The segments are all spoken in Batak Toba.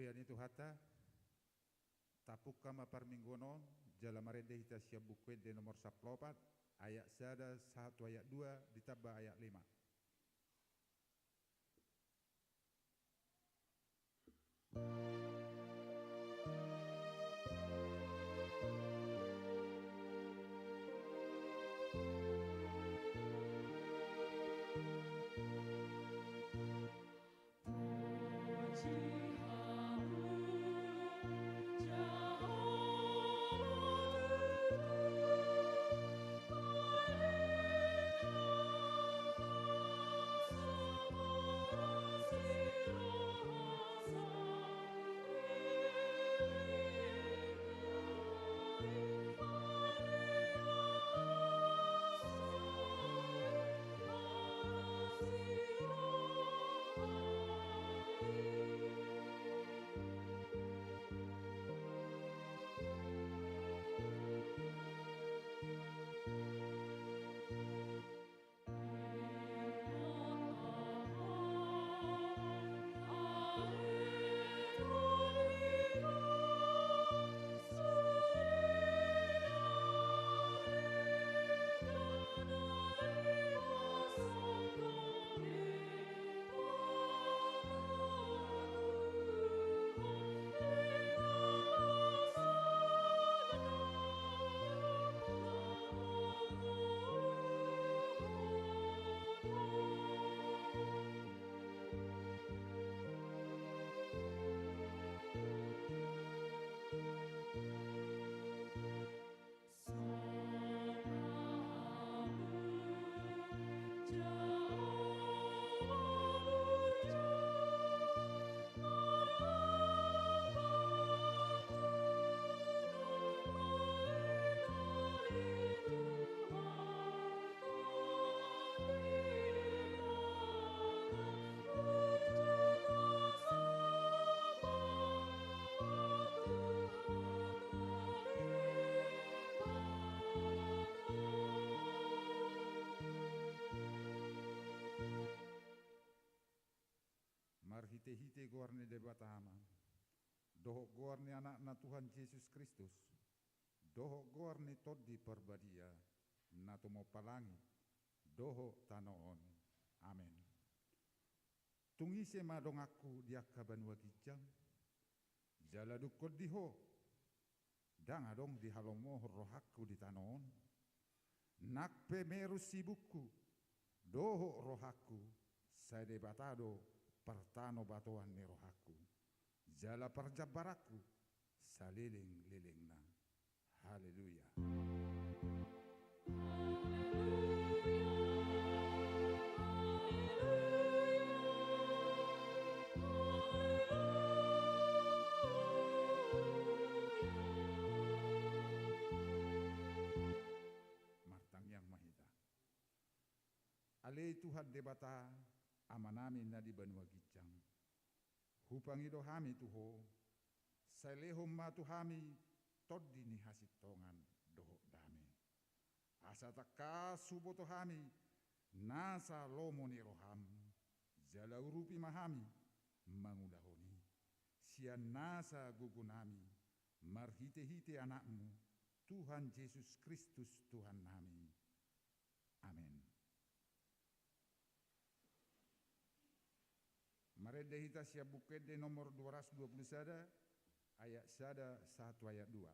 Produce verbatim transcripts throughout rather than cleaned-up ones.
Ni Tuhanta, tapungka ma parmingguon on, jala marende hita sian Buku Ende nomor sampulu opat, ayat sada sahat tu ayat dua, ditamba ayat lima. Marhitehite goar ni Debata Ama, dohot goar ni Anakna Tuhan Jesus Kristus, dohot goar ni Tondi Parbadia, na tumompa langit dohot tano on. Amen. Tung ise ma donganku di angka banua ginjang? Jala dungkon di Ho, ndang adong dihalomohon rohangku di tano on? Nang pe merus ibungku dohot rohangku, sai Debata do partanobatoan ni rohangku, jala parjambaranku salelenglelengna. Haleluya. Martangiang ma hita. Ale Tuhan Debata, Amanami na di banua ginjang, hupangido hami tu Ho, sai lehon ma tu hami tondi ni hasintongan dohot dame, asa tangkas huboto hami nasa lomo ni roham, jala urupi ma hami mangulahon i sian nasa gogonami, marhitehite Anakmu, Tuhan Jesus Kristus Tuhannami. Amen. Marende hita sian Buku Ende nomor dua ratus dua puluh sada, ayat sada sahat tu ayat dua.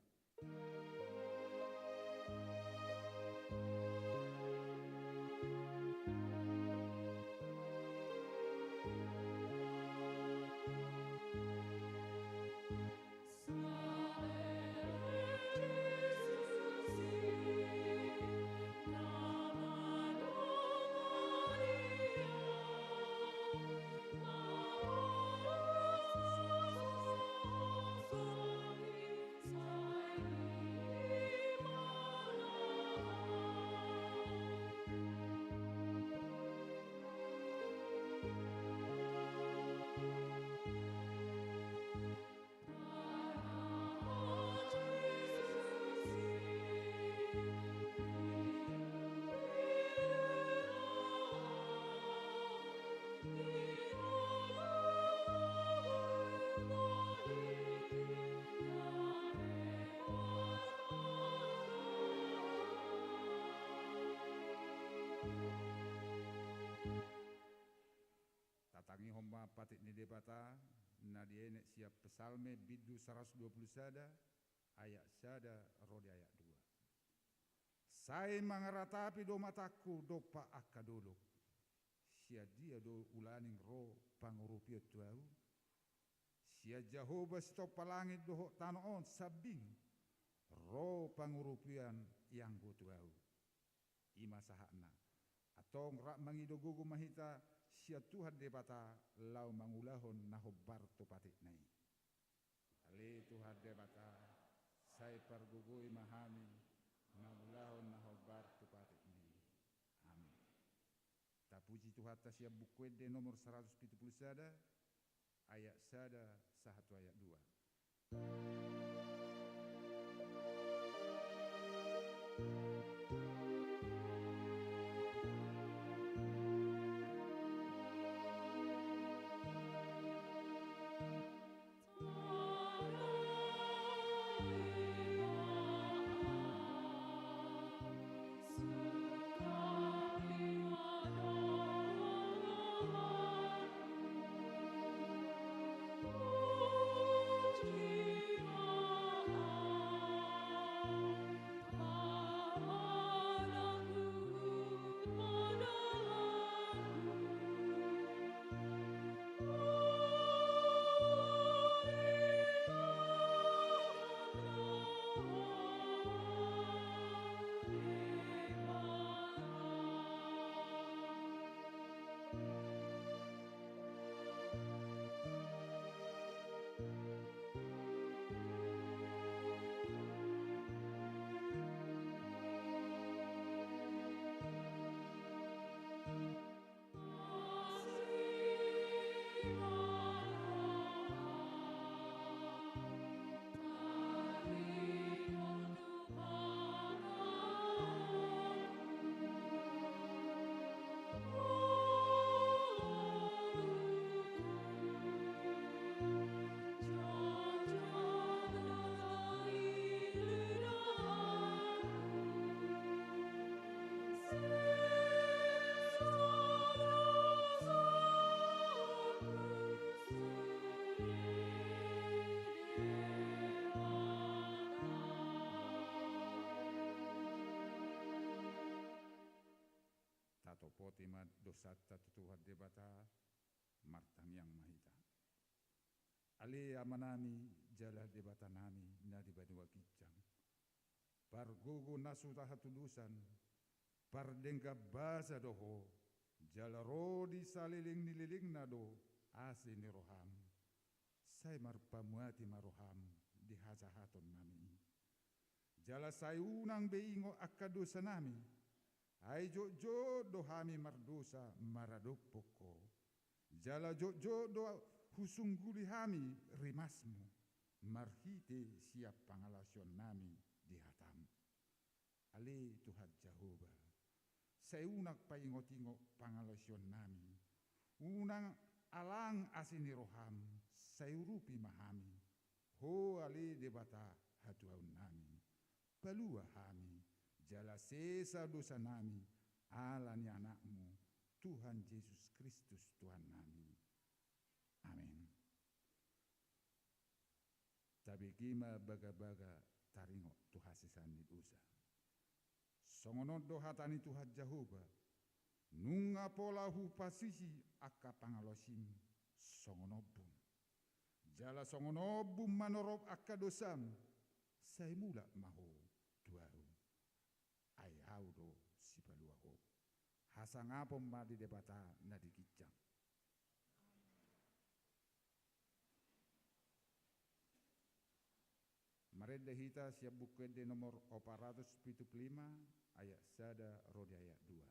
Ta, na dienet sian Psalme bindu saratus dua pulu sada, ayat sada ro di ayat dua. Sai mangaratapi do matangku dompak angka dolok. Sian dia do ulaning ro pangurupion tu ahu? Sian Jahowa sitompa langit dohot tano on sambing ro pangurupion i anggo tu ahu. I ma sahatna. Antong rap mangido gogo ma hita sian Tuhan Debata laho mangulahon na hombar tu patikna i. Ale Tuhan Debata, sai pargogoi ma hami mangulahon na hombar tu patikmi. Amin. Tapuji Tuhanta sian Buku Ende nomor saratus pitu pulu sada, ayat sada sahat tu ayat dua. Tatopoti ma dosanta tu Tuhan Debata, martangiang ma hita. Ale Amanami jala Debatanami na di banua ginjang, pargogo na so tahatudosan, pardenggan basa do Ho, jala ro di saleleng ni lelengna do asi ni roham. Sai marpamuati ma roham di hajahatonnami i. Jala sai unang be ingot angka dosanami, ai jotjot do hami mardosa maradophon Ho. Jala jotjot do husungguli hami rimasmu, marhite sian pangalaosionnami di hatam. Ale Tuhan Jahowa, sai unang paingotingot pangalaosionnami, unang alang asi ni roham, sai urupi ma hami, Ho ale Debata hatuaonnami. Palua hami, jala sesa dosanami, ala ni Anakmu, Tuhan Jesus Kristus Tuhannami. Amen. Tabege ma bagabaga taringot tu hasesaan ni dosa. Songon on do hata ni Tuhan Jahowa, nunga pola hupasisi angka pangalaosim songon ombun. Jala songon ombun manorop angka dosam, sai mulak ma ho tu ahu. Ai ahu do sipalua ho. Hasangapon ma di Debata na di ginjang. Marende hita sian Buku Ende nomor opat ratus pitu pulu lima, ayat sada ro di ayat dua.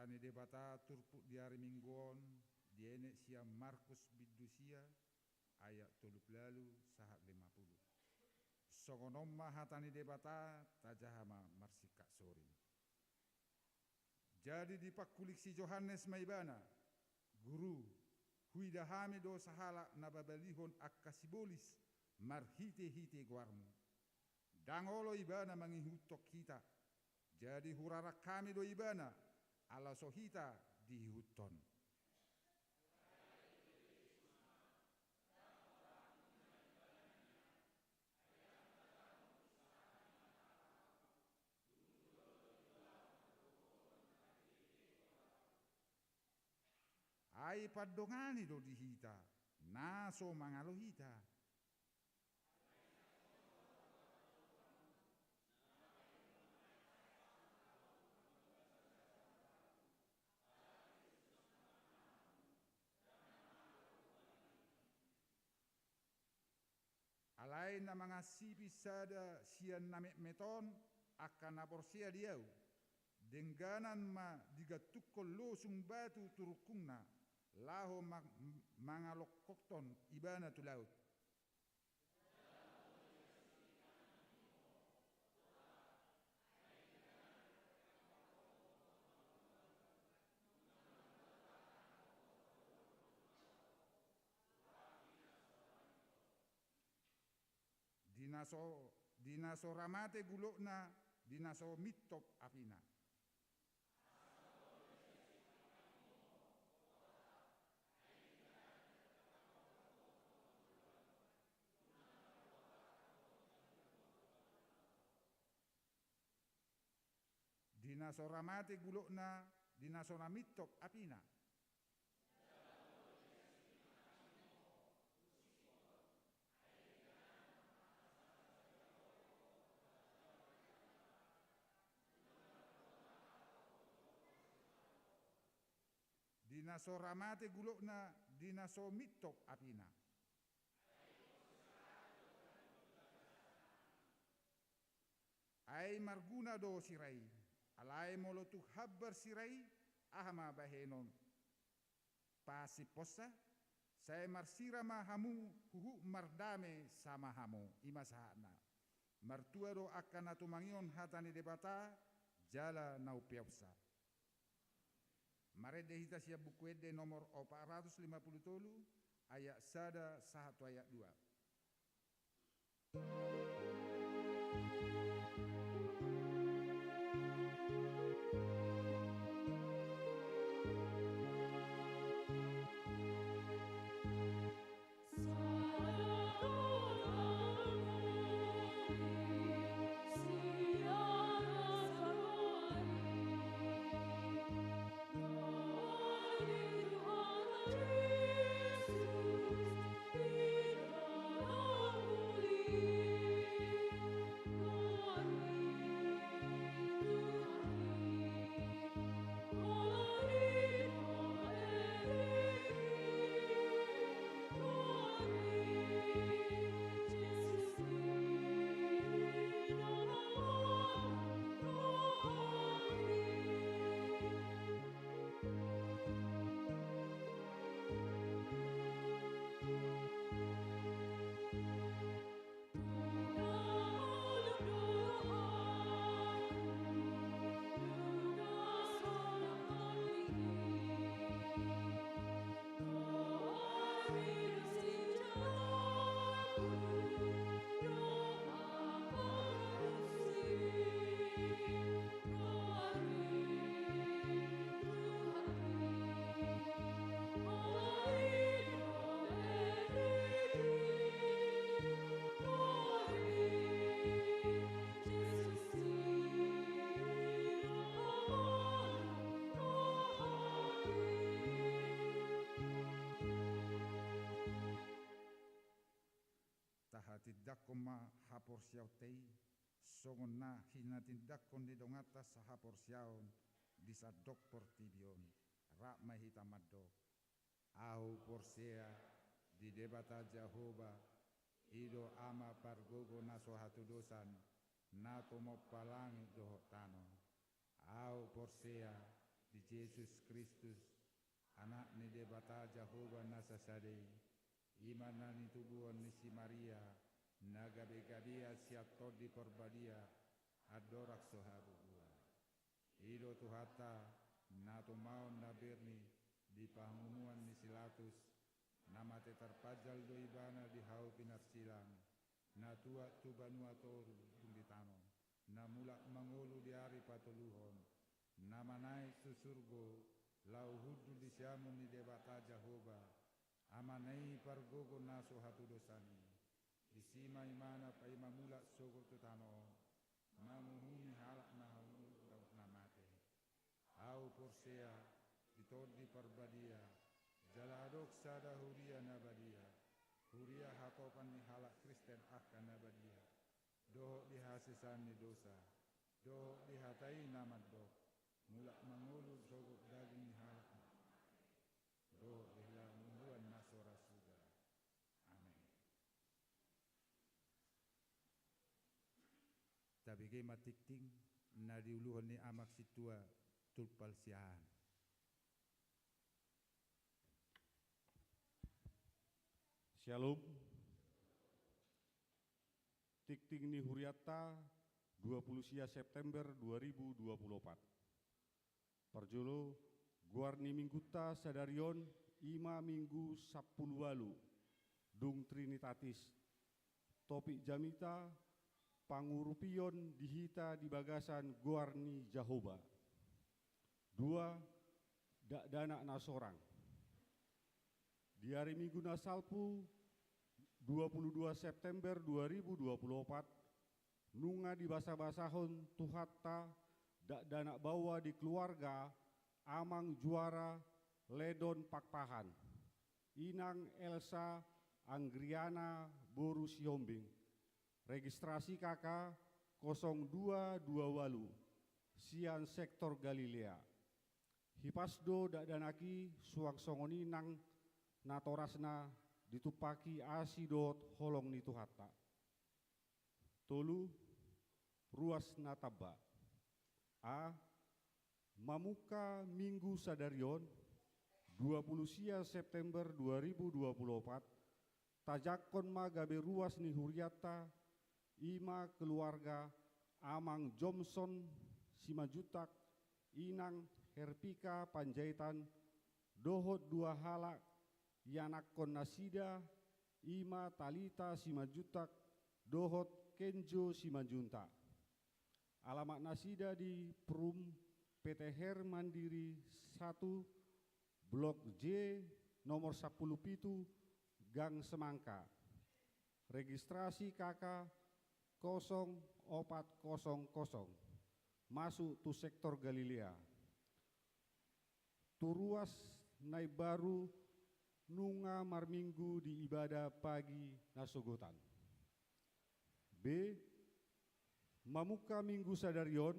Hata ni Debata turpuk di ari Minggu on, dienet sian Markus bindu sia, ayat tolu pulu ualu sahat lima pulu. Songon on ma hata ni Debata, tajaha ma marsingkat soring. Jadi dipangkuling si Johannes ma ibana, "Guru, huida hami do sahalak na babalihon angka sibolis marhitehite goarmu. Ndang olo ibana mangihuthon hita. Jadi hurarang hami do ibana, ala so hita diihuthon." Ai pandongani do di hita, na so mangalo hita. Alai na mangansipi sada sian na metmet on, angka na porsea di Ahu, dengganan ma digantungkon losung batu tu rungkungna, laho ma-, mangalongkothon ibana tu laut. Di na so, di na so ra mate gulokna, di na so mintop apina. Di na so ra mate gulokna, di na so ra mintop apina. Di na so ra mate gulokna, di na so mintop apina. Ai marguna do sira i, alai molo tung hambar sira i, aha ma bahenon pasimponsa? Sai marsira ma hamu huhut mardame sama hamu. I ma sahatna. Martua do angka na tumangihon hata ni Debata jala na umpeopsa. Marende hita sian Buku Ende nomor opat ratus lima pulu tolu, ayat sada sahat tu ayat dua. Tahatindangkon ma haporseaonta i, songon na hinatindangkon ni donganta sahaporseaon di sandok portibi on. Rap ma hita mandok. Ahu porsea di Debata Jahowa, i do Ama pargogo na so hatudosan, na tumompa langit dohot tano. Ahu porsea di Jesus Kristus, Anak ni Debata Jahowa na sasada i, i ma na nitubuhon ni si Maria, na gabe-gabean sian Tondi Parbadia, andorang so habubuhan. I do Tuhanta, na tumaon na berni di pangomoan ni si Latus, na mate tarpanjal do ibana di hau pinarsilang, na tuat tu banua toru dung di tano, na mulak mangolu di ari patoluhon, na manaek tu surgo, laho hundul di siamun ni Debata Jahowa, Amana i pargogo na so hatudosan i. Disi ma ibana paima mulak sogot tu tano on, manguhumi halak na humuruk dohot na mate. Ahu porsea di Tondi Parbadia, jala adong sada huria na badia, huria hatopan ni halak Kristen angka na badia, dohot di hasesaan ni dosa, dohot di hata i na mandok, mulak mangolu sogot daging ni halak na mate, dohot di hangoluan na so ra suda. Amen. Tabege ma tingting na diuluhon ni Amang Sintua Tulpal Siahaan. Syalom. Tingting ni hurianta, dua puluh sia September dua ribu dua puluh opat. Parjolo, goar ni minggunta sadari on i ma minggu sampulu ualu, dung Trinitatis. Topik jamita, pangurupion di hita di bagasan goar ni Jahowa. Dua, dakdanak na sorang. Di ari Minggu na salpu, dua puluh dua September dua ribu dua puluh opat, nunga dibasabasahon Tuhanta dakdanak baoa di keluarga Amang Juara Ledon Pakpahan, Inang Elsa Anggriana boru Sihombing, registrasi K K kosong dua dua ualu, sian sektor Galilea. Hipas do dakdanak i suang songon i nang natorasna ditumpahi asi dohot holong ni Tuhanta. Tolu, ruas na tamba. A, mamungka Minggu sadari on, dua puluh sia September dua ribu dua puluh opat, tajangkon ma gabe ruas ni hurianta, i ma keluarga Amang Jomson Simanjuntak, Inang Herpika Panjaitan, dohot dua halak ianakhon nasida, i ma Talita Simanjuntak dohot Kenjo Simanjuntak. Alamat nasida di Perum P T Her Mandiri satu, Blok J, nomor sampulu pitu, Gang Semangka. Registrasi K K kosong opat kosong kosong. Masuk tu sektor Galilea. Tu ruas na imbaru nunga marminggu di ibada pagi nasogotan. B, mamungka Minggu sadari on,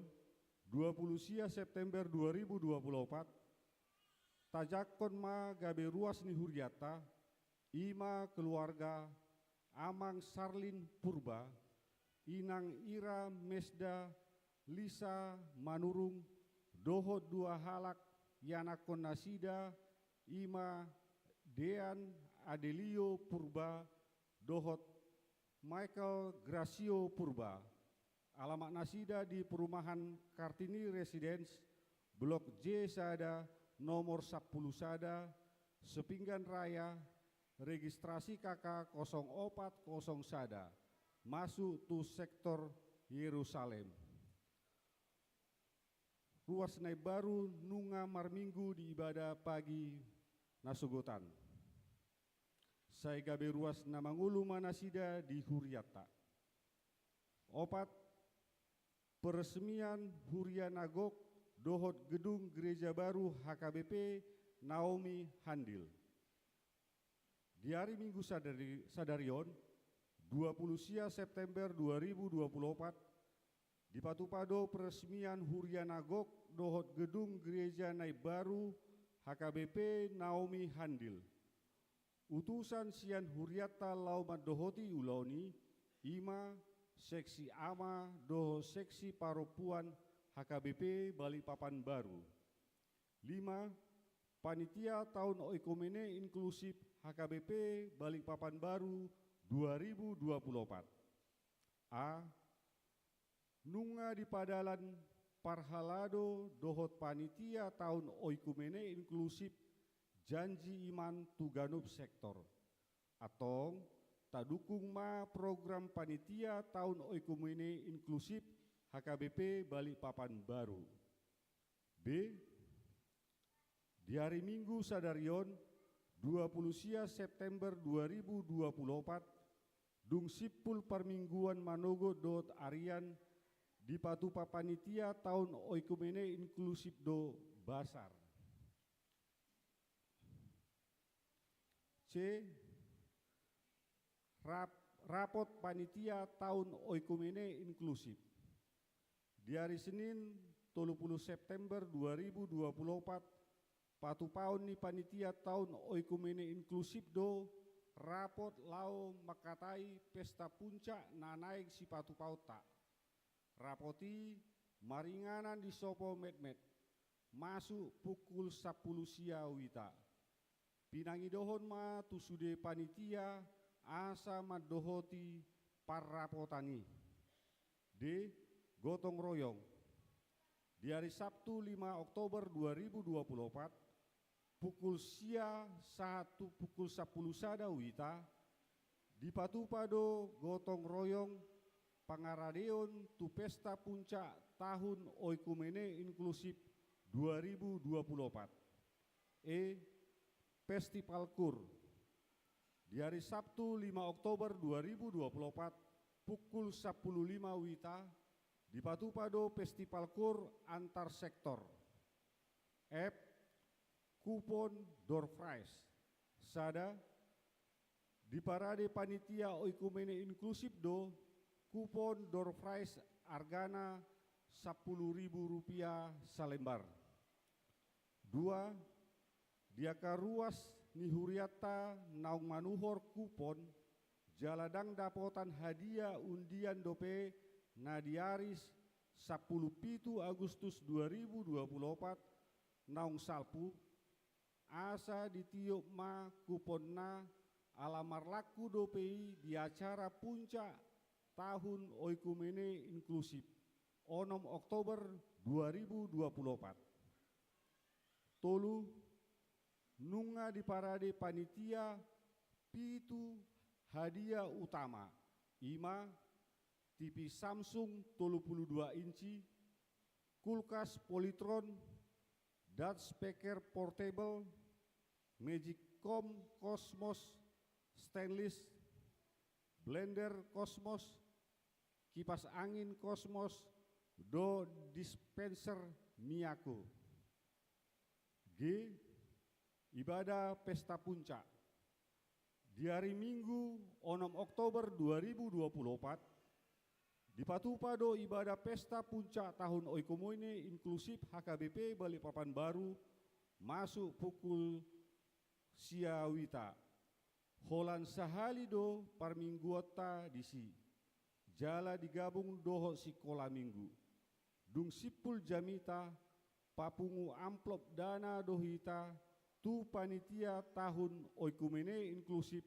dua puluh sia September dua ribu dua puluh opat, tajangkon ma gabe ruas ni hurianta, i ma keluarga Amang Sarlin Purba, Inang Ira Mesda Lisa Manurung, dohot dua halak ianakhon nasida, i ma Dean Adelio Purba dohot Michael Gracio Purba. Alamat nasida di perumahan Kartini Residence, Blok J sada, nomor sampulu sada, Sepinggan Raya, registrasi K K kosong opat kosong sada, masuk tu sektor Yerusalem. Ruas na imbaru nunga marminggu di ibada pagi nasogotan. Sai gabe ruas na mangolu ma nasida di hurianta. Opat, peresmian huria na gok dohot gedung gereja baru H K B P Naomi Handil. Di ari Minggu sadari, sadari on, dua puluh sia September dua ribu dua puluh opat, dipatupa do peresmian huria na gok dohot gedung gereja na imbaru H K B P Naomi Handil. Utusan sian hurianta laho mandohoti ulaon i, i ma seksi ama dohot seksi parompuan H K B P Balikpapan Baru. Lima, panitia taon oikumene inklusif H K B P Balikpapan Baru dua ribu dua puluh opat. A, nunga dipadalan parhalado dohot panitia taon oikumene inklusif janji iman tu ganup sektor. Antong, tadukung ma program panitia taon oikumene inklusif H K B P Balikpapan Baru. B, di ari Minggu sadari on, dua puluh sia September dua ribu dua puluh opat, dung simpul parmingguan manogot dohot arian, dipatupa panitia taon oikumene inklusif do basar. C, rap-, rapot panitia taon oikumene inklusif. Di ari Senin, tolu puluh September dua ribu dua puluh opat, patupaon ni panitia taon oikumene inklusif do rapot laho mangkatai pesta puncak na naeng sipatupaonta. Rapot i maringanan di sopo metmet, masuk pukul sampulu sia uita. Pinangidohon ma tu sude panitia asa mandohoti parrapotan i. D, gotong royong. Di ari Sabtu lima Oktober dua ribu dua puluh opat, pukul sia sahat tu pukul sampulu sada uita, dipatupa do gotong royong pangaradeon tu pesta puncak tahun oikumene inklusif dua ribu dua puluh opat. E, festival kur. Di ari Sabtu lima Oktober dua ribu dua puluh opat, pukul sampulu lima uita, dipatupa do festival kur antar sektor. F, kupon door prize. Sada, diparade panitia oikumene inklusif do kupon door prize argana sampulu ribu rupiah salembar. Dua, di angka ruas ni hurianta naung manuhor kupon, jala ndang dapotan hadia undian dope na di ari sampulu pitu Agustus dua ribu dua puluh opat naung salpu, asa ditiop ma kuponna ala marlaku dope i di acara puncak tahun oikumene inklusif, onom Oktober dua ribu dua puluh opat. Tolu, nunga diparade panitia pitu hadia utama, i ma T V Samsung tolu puluh dua inci, kulkas Polytron, Dutch speaker portable, Magicom Cosmos stainless, blender Cosmos, kipas angin Cosmos, dohot dispenser Miyako. G, ibadah pesta puncak. Di ari Minggu onom Oktober dua ribu dua puluh opat, dipatupa do ibadah pesta puncak tahun oikumene inklusif H K B P Balikpapan Baru masuk pukul sia uita. Holan sahali do parmingguonta disi. Jala digabung dohot sikola Minggu. Dung simpul jamita, papungu amplop dana do hita tu panitia tahun oikumene inklusif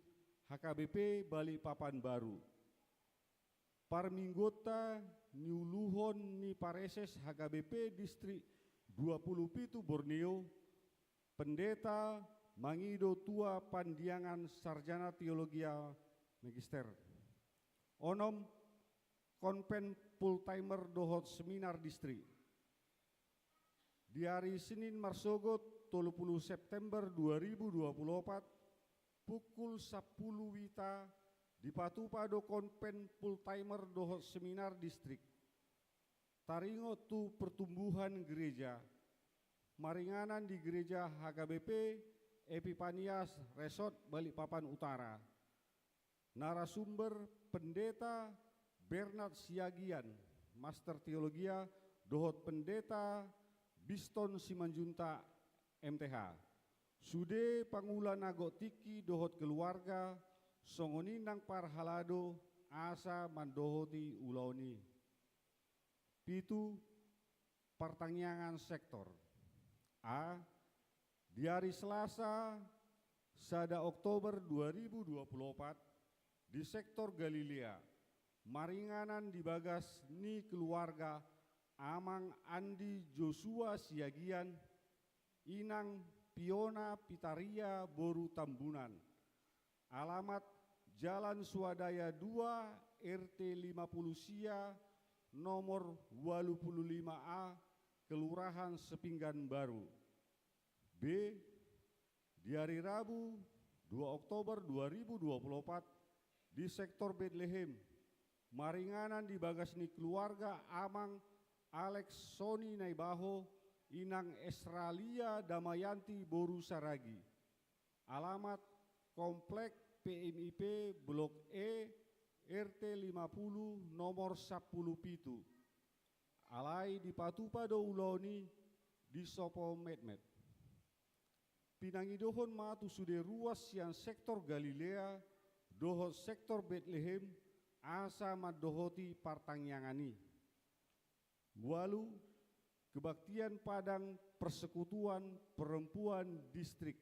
H K B P Balikpapan Baru. Parmingguonta niuluhon ni pareses H K B P Distrik dua puluh pitu Borneo, pendeta mangido tua pandiangan sarjana teologia magister. Onom, konven full timer dohot seminar distrik. Di ari Senin marsogot tolu puluh September dua ribu dua puluh opat, pukul sampulu uita, dipatupa do konven full timer dohot seminar distrik. Taringot tu pertumbuhan gereja, maringanan di gereja H K B P Epipanias Resort Balikpapan Utara. Narasumber Pendeta Bernard Siagian, Master Teologia, dohot Pendeta Biston Simanjuntak, M T H. Sude pangula na gok tingki dohot keluarga, songon i nang parhalado asa mandohoti ulaon i. Pitu, partangiangan sektor. A, Di ari Selasa, sada Oktober dua ribu dua puluh opat, di sektor Galilea, maringanan di bagas ni keluarga Amang Andi Joshua Siagian, Inang Piona Pitaria boru Tambunan. Alamat: Jalan Swadaya dua, R T lima puluh sia, nomor ualu puluh lima A, Kelurahan Sepinggan Baru. B. Di ari Rabu, dua Oktober dua ribu dua puluh opat, di sektor Betlehem, maringanan di bagas ni keluarga Amang Alex Soni Naibaho, Inang Esralia Damayanti boru Saragi. Alamat: Komplek P M I P Blok E, R T lima puluh, nomor sampulu pitu. Alai dipatupa do ulaon i di sopo metmet. Pinangidohon ma tu sude ruas sian sektor Galilea dohot sektor Betlehem, asa mandohoti partangiangan i. Ualu, kebaktian Padang Persekutuan Perempuan Distrik.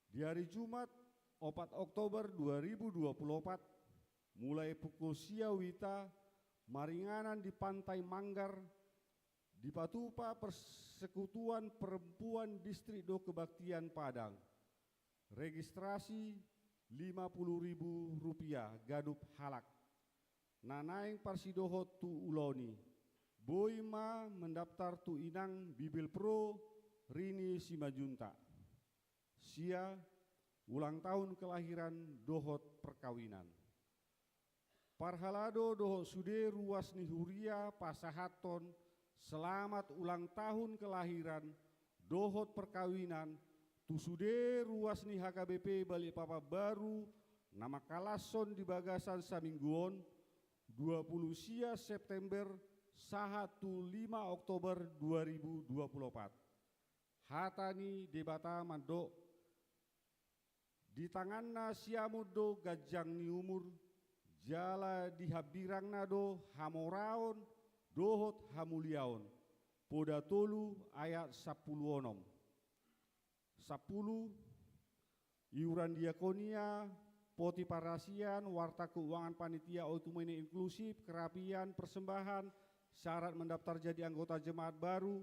Di ari Jumat, opat Oktober dua ribu dua puluh opat, mulai pukul sia uita, maringanan di Pantai Manggar, dipatupa Persekutuan Perempuan Distrik do kebaktian Padang. Registrasi lima puluh ribu rupiah ganup halak. Na naeng parsidohot tu ulaon i, boi ma mendaftar tu Inang Bibelvrouw Rini Simanjuntak. Sia, ulang tahun kelahiran dohot perkawinan. Parhalado dohot sude ruas ni huria pasahathon selamat ulang tahun kelahiran dohot perkawinan tu sude ruas ni H K B P Balikpapan Baru na mangkalashon di bagasan saminggu on, dua puluh sia September sahat tu lima Oktober dua ribu dua puluh opat. Hata ni Debata mandok: Di tanganna siamun do ganjang ni umur, jala di hambirangna do hamoraon dohot hamuliaon. Poda tolu ayat sampulu onom. Sampulu, iuran diakonia, poti parasian, warta keuangan panitia oikumene inklusif, kerapian, persembahan, syarat mendaftar jadi anggota jemaat baru,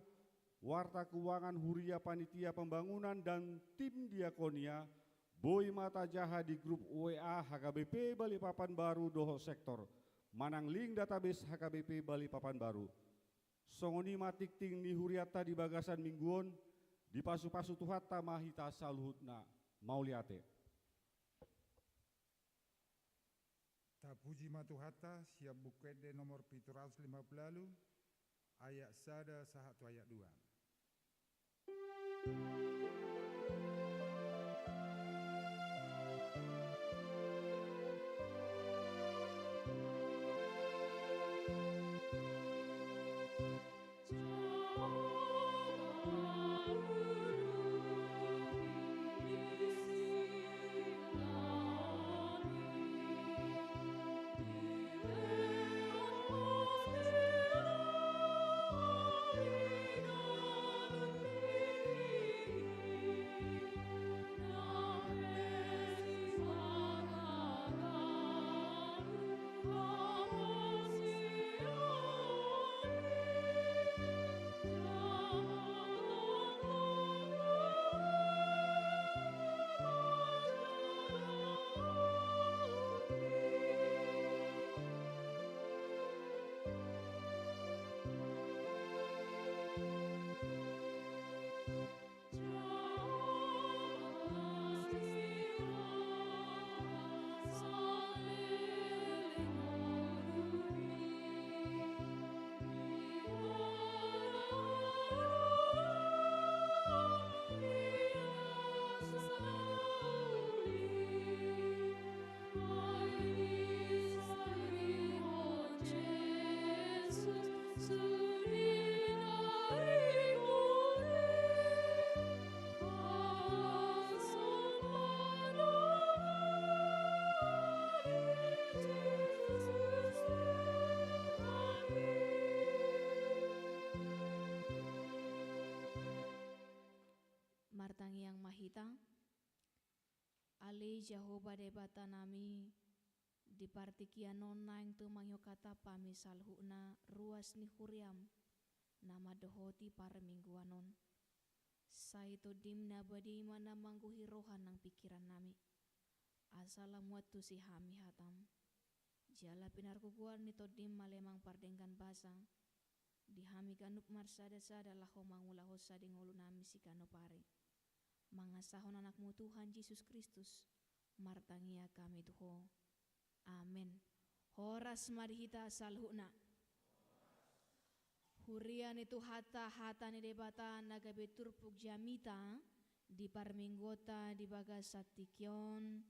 warta keuangan huria panitia pembangunan dan tim diakonia, boi ma tajaha di grup W A H K B P Balikpapan Baru dohot sektor, manang link database H K B P Balikpapan Baru. Songon i ma tingting ni hurianta di bagasan minggu on, dipasupasu Tuhanta ma hita saluhutna. Mauliate. Tapuji ma Tuhanta, sian Buku Ende nomor pitu ratus lima puluh ualu, ayat sada sahat tu ayat dua. Jahowa Debata nami, di partingkian on naeng tumangihon hata hami saluhutna ruas ni huriam na mandohoti parmingguan on. Sai Tondim na badia i ma na manggohi roha nang pingkiran nami, asa lam huantusi hami hatam. Jala pinargogoan ni Tondim ma lemang pardenggan basa di hami ganup marsada-sada laho mangulahon sada ngolu nami siganup ari. Mangasahon Anakmu Tuhan Jesus Kristus, martangiang hami tu Ho. Amen. Horas ma di hita saluhutna. Huria ni Tuhanta, hata ni Debata na gabe turpuk jamita di parmingguonta di bagasan tingki on,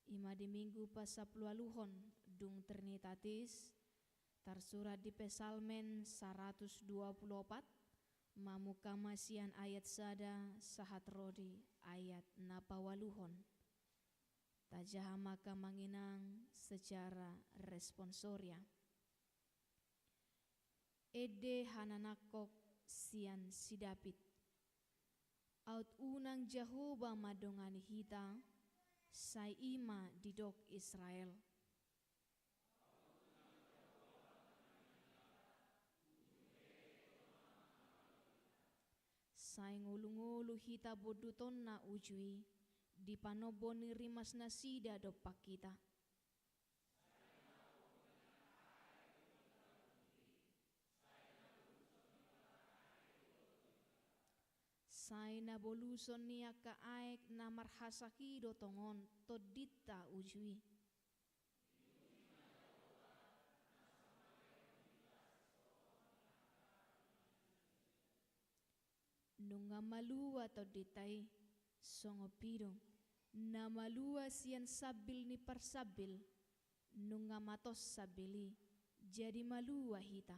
i ma di Minggu pasampuluualuhon dung Trinitatis, tarsurat di Psalmen saratus dua pulu opat, mamungka ma sian ayat sada sahat ro di ayat na paualuhon. Tajaha ma angka amang inang secara responsoria. Ende hananangkok sian si David. Aut unang Jahowa mandongani hita, sai i ma didok Israel. Sai ngolu-ngolu hita bondutonna uju i, di panombo ni rimas nasida dompak hita. Sai na boluson ni angka aek na marhasak i do tongon tondinta uju i. Nunga malua tondinta i, songon pidong na malua sian sambil ni parsambil, nunga matos sambil i, jadi malua hita.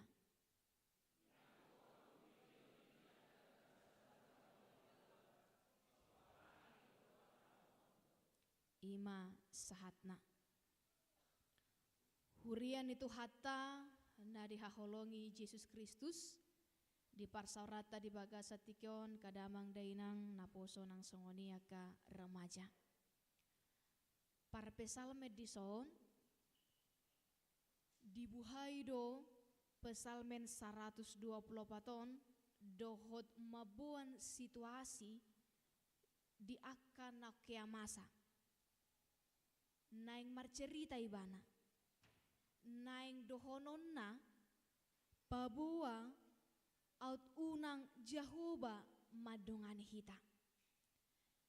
I ma sahatna. Huria ni Tuhanta na dihaholongi Jesus Kristus, di parsaoranta di bagasan tingki on, angka damang dainang naposo nang songon i angka remaja. Parpsalmen dison, dibuhai do Psalmen saratus dua pulu opat on dohot mamboan situasi di angka na hea masa. Naeng marcerita ibana. Naeng dohononna paboa aut unang Jahowa mandongani hita.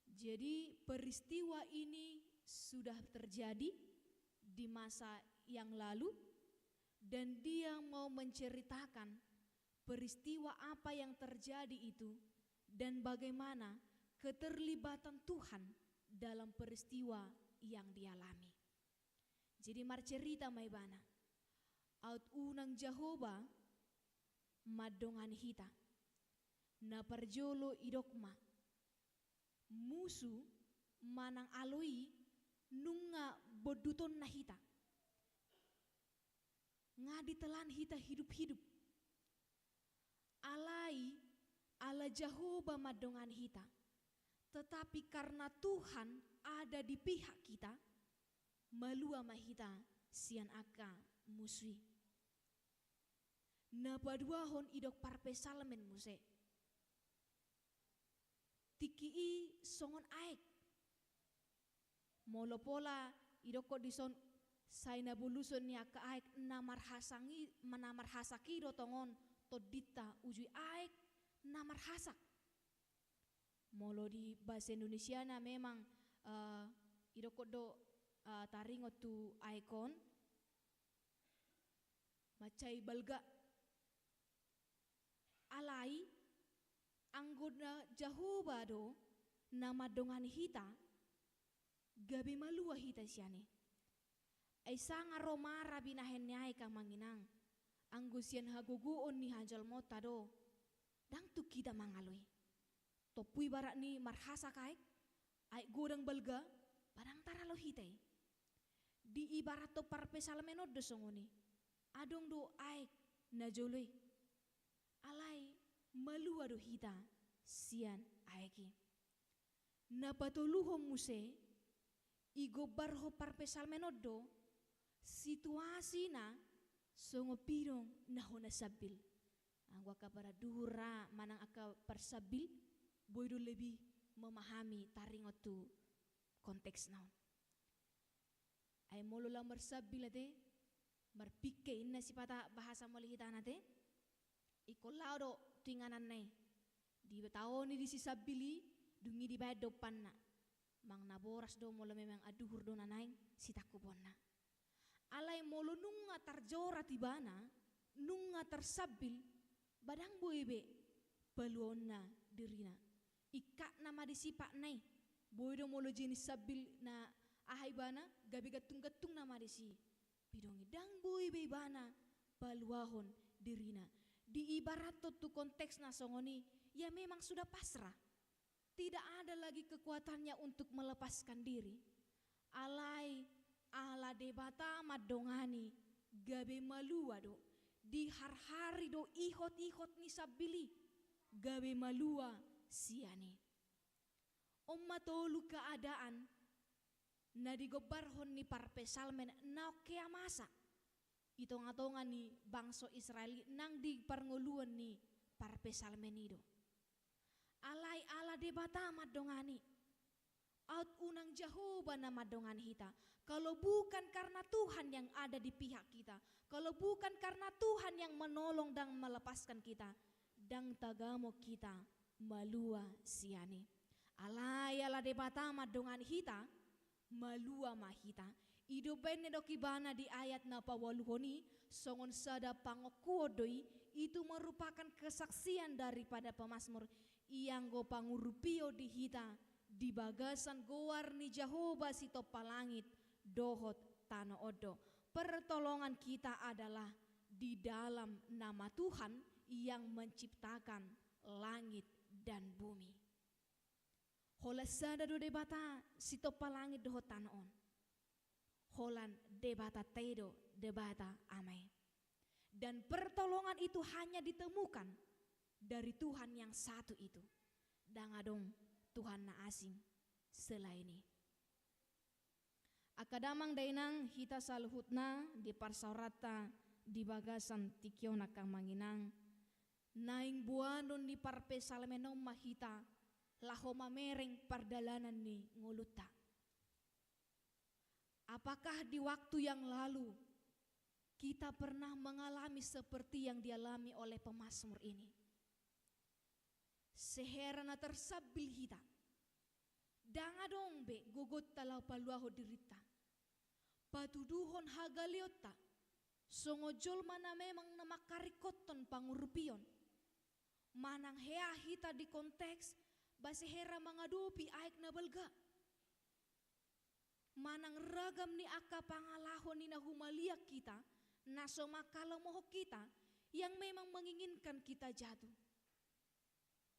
Jadi, peristiwa ini sudah terjadi di masa yang lalu, dan dia mau menceritakan peristiwa apa yang terjadi itu dan bagaimana keterlibatan Tuhan dalam peristiwa yang dialami. Jadi, marcerita ma ibana, aut unang Jahowa mandongani hita. Na parjolo idok ma, musu manang alo i nunga bondutonna hita. Nga ditelan hita hidup-hidup. Alai, ala Jahowa mandongani hita. Tetapi karena Tuhan ada di pihak kita, malua ma hita sian angka musu i. Na paduahon idok parpsalmen muse. Tingki i songon aek. Molo pola idokkon dison, sai na boluson ni angka aek na marhasak i, na marhasak i do tongon tondinta uju i, aek na marhasak. Molo di bahasa Indonesiana memang, eh, idokkon do, eh, taringot tu aek on, mansai balga. Alai, anggo na Jahowa do na mandongani hita, gabe malua hita sian i. Ai sanga ro mara binahen ni aek, amang inang, anggo sian hagogoon ni hajolmaonta do, ndang tung hita mangalo i. Tompu ibarat ni marhasak aek, aek godang balga, ba ndang taralo hita i. Diibarathon parpsalmen on do songon i. Adong do aek na jolo i. Alai malua do hita sian aek i. Na patoluhon muse, Digombarhon parpsalmen on do situasina songon pidong na hona sambil. Anggo angka paraduhur ra manang angka parsambil, boi do lebih memahami, taringot tu konteksna on. Ai molo laho marsambil ate, marpingke inna sipata bahasa molo hita na ate, ingkon laho do tu ingananna i, ditaoni disi sambil i, dung i dibaen do umpanna. Manang na boras do molo memang aduhur do na naeng sitangkuponna. Alai molo nunga tarjorat ibana, nunga tarsambil, ba ndang boi be paluaonna dirina. Ingkatna ma disi patna i. Boi do molo jenis sambil na aha ibana, gabe gantung-gantung nama disi. Pidong i, ndang boi be ibana paluahon dirina. Diibarathon tu konteksna songon i, ia memang sudah pasrah. Tidak ada lagi kekuatannya untuk melepaskan diri. Alai ala Debata mandongani, gabe malua do. Diharhari do ihot-ihot ni sambil i, gabe malua sian i. On ma tolu keadaan na digombarhon ni parpsalmen naung hea masa i tonga-tonga ni bangso Israel i nang di parngoluon ni parpsalmen i do. Alai ala Debata mandongani. Aut unang Jahowa na mandongani hita. Kalau bukan karena Tuhan yang ada di pihak kita, kalau bukan karena Tuhan yang menolong dan melepaskan kita, ndang tagamon hita malua sian i. Alai ala Debata mandongani hita, malua ma hita. I do umbaen na didok ibana di ayat na paualuhon i, songon sada pangokuon do i, itu merupakan kesaksian daripada pemasmur, ianggo pangurupion di hita di bagasan goar ni Jahowa sitompa langit dohot tano on do. Pertolongan kita adalah di dalam nama Tuhan yang menciptakan langit dan bumi. Holan sada do Debata sitompa langit dohot tano on. Holan Debatanta i do Debata Ama i. Dan pertolongan itu hanya ditemukan dari Tuhan yang satu itu. Ndang adong Tuhan na asing selain i. Angka damang dainang, hita saluhutna di parsaoranta di bagasan tingki on, angka amang inang, naeng boanon ni parpsalmen on ma hita laho mamereng pardalanan ni ngolunta. Apakah di waktu yang lalu kita pernah mengalami seperti yang dialami oleh pemazmur ini? Sehera na tarsambil hita, ndang adong be gogonta laho paluahon dirinta, patuduhon hagaleonta songon jolma na memang na mangkaringkothon pangurupion. Manang hea hita di konteks ba sehera mangadopi aek na balga, manang ragam ni angka pangalaho ni na humaliang hita, na so manghalomohon hita, yang memang menginginkan kita jatuh,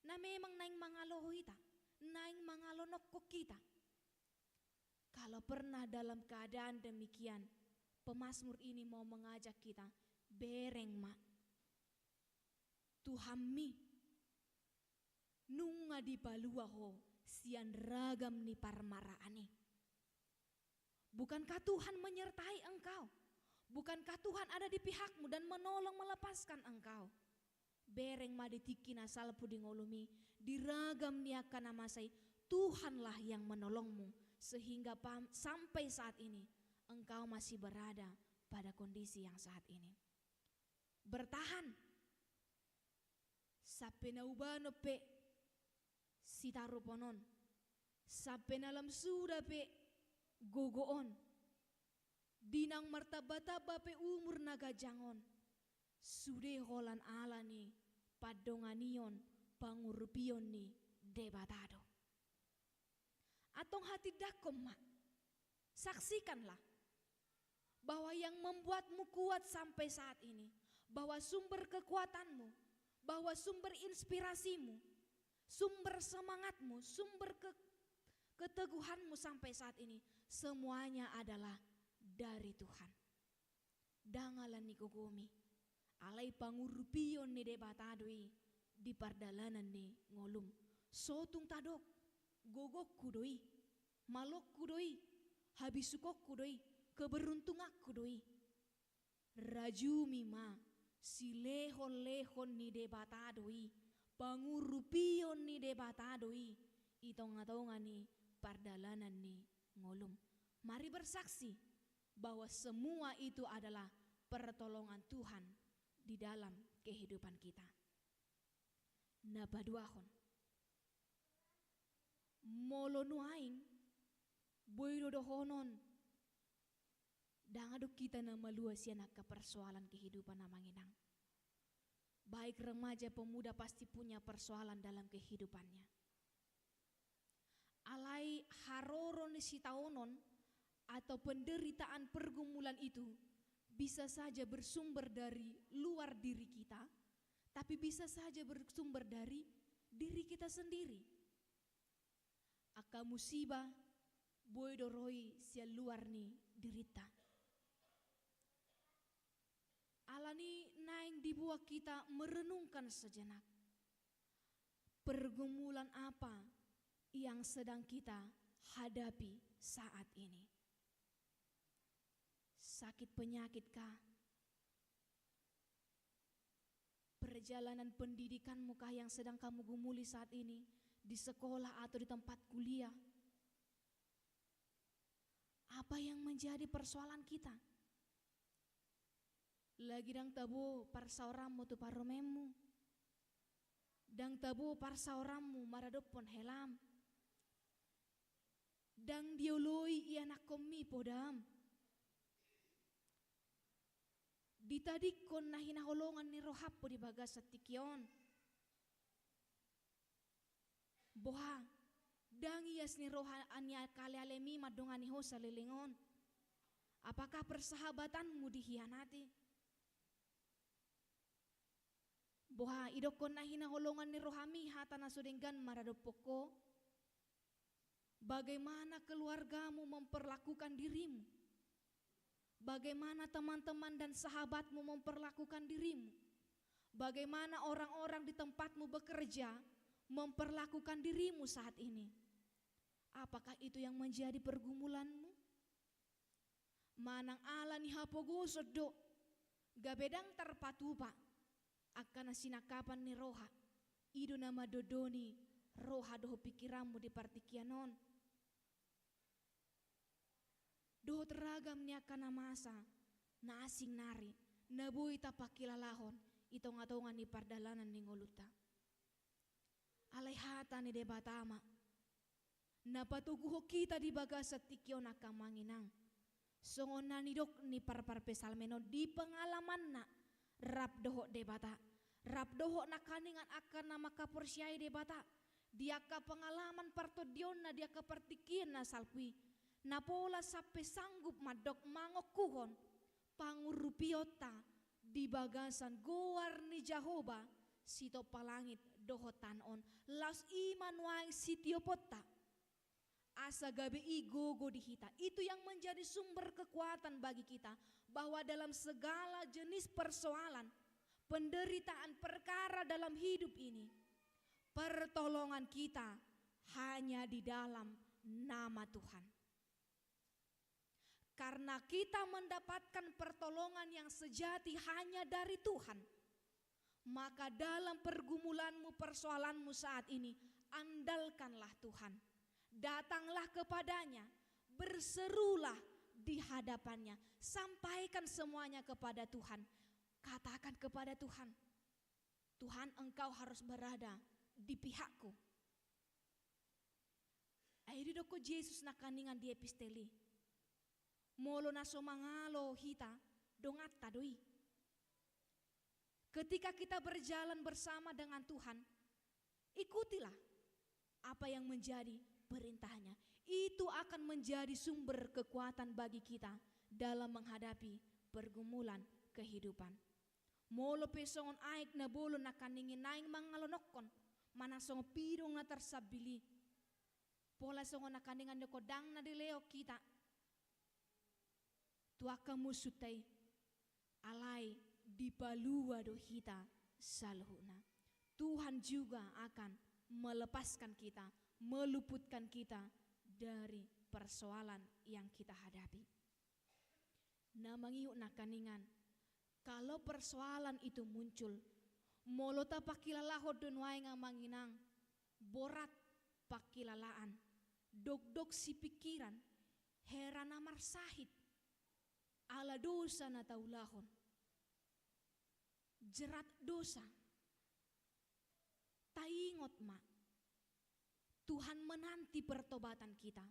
na memang naeng mangaloho hita, naeng mangalonongkon hita. Kalau pernah dalam keadaan demikian, pemazmur ini mau mengajak kita, bereng ma. Tuhanmi, nunga dipalua ho sian ragam ni parmaraan i. Bukankah Tuhan menyertai engkau? Bukankah Tuhan ada di pihakmu dan menolong, melepaskan engkau? Bereng ma di tingki na salpu di ngolumi, di ragam ni angka na masa i, Tuhanlah yang menolongmu, sehingga pam-, sampai saat ini engkau masih berada pada kondisi yang saat ini. Bertahan. Sampe na ubanon pe sitarupon on, sampe na lam suda pe gogo on, di naung martamba-tamba pe umur na ganjang on, sude holan ala ni pandonganion, pangurupion ni Debata do. Antong hatindangkon ma, saksikanlah bahwa yang membuatmu kuat sampai saat ini, bahwa sumber kekuatanmu, bahwa sumber inspirasimu, sumber semangatmu, sumber ke-, keteguhanmu sampai saat ini, semuanya adalah dari Tuhan. Ndang ala ni gogomi, alai pangurupion ni Debata do i di pardalanan ni ngolum. Sotung tadok, gogongku do i, malongku do i, Habisuhonku do i, keberuntunganku do i. Rajumi ma, silehonlehon ni Debata do i, pangurupion ni Debata do i, i tongatonga ni pardalanan ni ngolum. Mari bersaksi bahwa semua itu adalah pertolongan Tuhan di dalam kehidupan kita. Na paduahon. Molo nuaeng, boi do dohonon, ndang adong hita na malua sian angka persoalan kehidupan, Amang Inang. Baik remaja, pemuda pasti punya persoalan dalam kehidupannya. Alai haroro ni sitaonon atau penderitaan pergumulan itu bisa saja bersumber dari luar diri kita, tapi bisa saja bersumber dari diri kita sendiri. Angka musiba boi do ro i sian luar ni dirinta. Alani naeng dibuat kita merenungkan sejenak pergumulan apa yang sedang kita hadapi saat ini. Sakit penyakit kah? Perjalanan pendidikanmu kah yang sedang kamu gumuli saat ini, di sekolah atau di tempat kuliah? Apa yang menjadi persoalan kita? Lagi ndang tabo parsaoranmu tu parumaenmu. Ndang tabo parsaoranmu maradophon helam. Ndang dioloi ianakkonmi podam. Ditadingkon na hinaholongan ni roham di bagasan tingki on. Boha, ndang ias ni roha ni angka alealemi mandongani ho saleleng on? Apakah persahabatanmu dihianati? Boha, idokkon na hinaholongan ni rohami hata na so denggan maradophon ho? Bagaimana keluargamu memperlakukan dirimu? Bagaimana teman-teman dan sahabatmu memperlakukan dirimu? Bagaimana orang-orang di tempatmu bekerja memperlakukan dirimu saat ini? Apakah itu yang menjadi pergumulanmu? Manang ala ni hapogoson do, gabe ndang tarpatupa angka na sinangkapan ni roha, i do na mandondoni roha dohot pingkiranmu di partingkian on. Dohot ragam ni angka na masa na asing nari na boi tapangkilalahon i tongatonga ni pardalanan ni ngolunta. Alai hata ni Debata ma na patoguhon hita di bagasan tingki on, angka Amang Inang. Songon na nidok ni parpsalmen on di pengalamanna rap dohot Debata, rap dohot nangkaningan angka na mangkaporseai Debata, di angka pengalaman partondionna di angka partingkian na salpu i, na pola sampe sanggup mandok mangokuhon pangurupionta di bagasan goar ni Jahowa sitompa langit dohot tano on, laos i ma nuaeng sitioponta. Asa gabe i gogo di hita. Itu yang menjadi sumber kekuatan bagi kita, bahwa dalam segala jenis persoalan, penderitaan, perkara dalam hidup ini, pertolongan kita hanya di dalam nama Tuhan. Karena kita mendapatkan pertolongan yang sejati hanya dari Tuhan, maka dalam pergumulanmu, persoalanmu saat ini, andalkanlah Tuhan. Datanglah kepada-Nya, berserulah di hadapan-Nya, sampaikan semuanya kepada Tuhan. Katakan kepada Tuhan, "Tuhan, Engkau harus berada di pihakku." Ai didokkon Jesus nangkaningan di epistel i, molo na so mangalo hita, donganta do i. Ketika kita berjalan bersama dengan Tuhan, ikutilah apa yang menjadi perintahnya. Itu akan menjadi sumber kekuatan bagi kita dalam menghadapi pergumulan kehidupan. Molo pe songon aek na bolon nangkaningan naeng mangalonokkon, manang songon pidong na tarsambil i, pola songon nangkaningan do, ndang na dilehon hita tu angka musunta i, alai dipalua do hita saluhutna. Tuhan juga akan melepaskan kita, meluputkan kita dari persoalan yang kita hadapi. Na mangihut nangkaningan, kalau persoalan itu muncul, molo tapangkilalahon do nuaeng amang inang, borat pangkilalaan, dokdok sipingkiran, hera na marsahit, ala dosa na taulahon, jerat dosa. Taingot ma, Tuhan menanti pertobatan kita.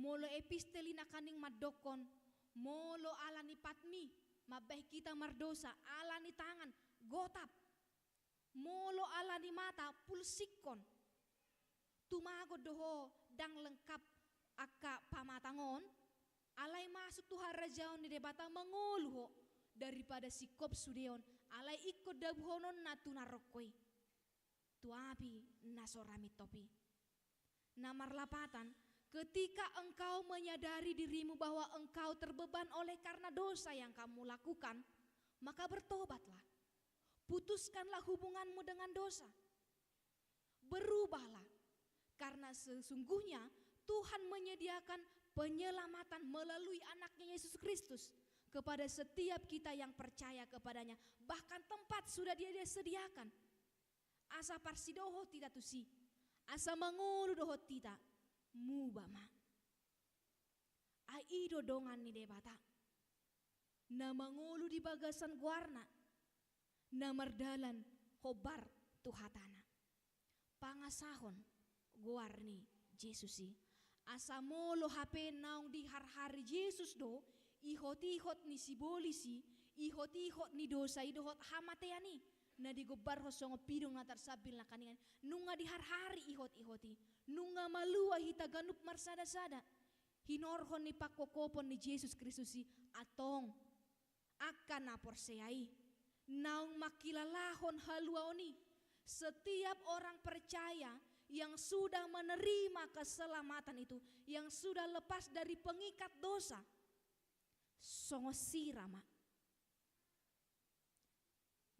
Molo epistel i nangkaning mandokkon, molo ala ni patmi, mambahen hita mardosa, ala ni tangan, gotap. Molo ala ni mata, pulsikkon. Tumagon do ho ndang lengkap angka pamatang on, alai masuk tu harajaon ni Debata mangolu ho daripada singkop sude on, alai ingkon dabuhononna tu na rongko i, tu api na so ra mintop i. Na marlapatan, ketika engkau menyadari dirimu bahwa engkau terbeban oleh karena dosa yang kamu lakukan, maka bertobatlah. Putuskanlah hubunganmu dengan dosa. Berubahlah, karena sesungguhnya Tuhan menyediakan penyelamatan melalui Anaknya Yesus Kristus kepada setiap kita yang percaya kepadanya. Bahkan tempat sudah Dia, Dia sediakan. Asa parsidohot hita tusi, asa mangolu dohot hita, muba ma. Ai i do dongan ni Debata, na mangolu di bagasan goarna, na mardalan hombar tu hatana. Pangasahon goar ni Jesus i. Asa molo hape naung diharhari Jesus do ihot-ihot ni sibolis i, ihot-ihot ni dosa i dohot hamatean i, na digombarhon songon pidong na tarsambil nangkaningan, nunga diharhari ihot-ihot i, nunga malua hita ganup marsada-sada. Hinorhon ni pangkophopon ni Jesus Kristus i, antong angka na porsea i, naung mangkilalahon haluaon i. Setiap orang percaya yang sudah menerima keselamatan itu, yang sudah lepas dari pengikat dosa, songon sira ma.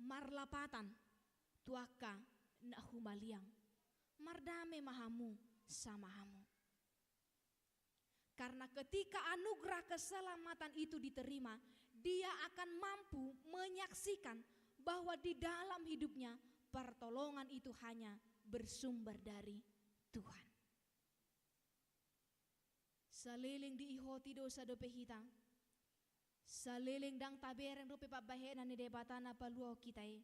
Marlapatan tu angka na humaliang, mardame ma hamu sama hamu. Karena ketika anugerah keselamatan itu diterima, dia akan mampu menyaksikan bahwa di dalam hidupnya pertolongan itu hanya bersumber dari Tuhan. Saleleng diihoti dosa dope hita, saleleng ndang tabereng dope pambahenan ni Debata na paluahon hita i,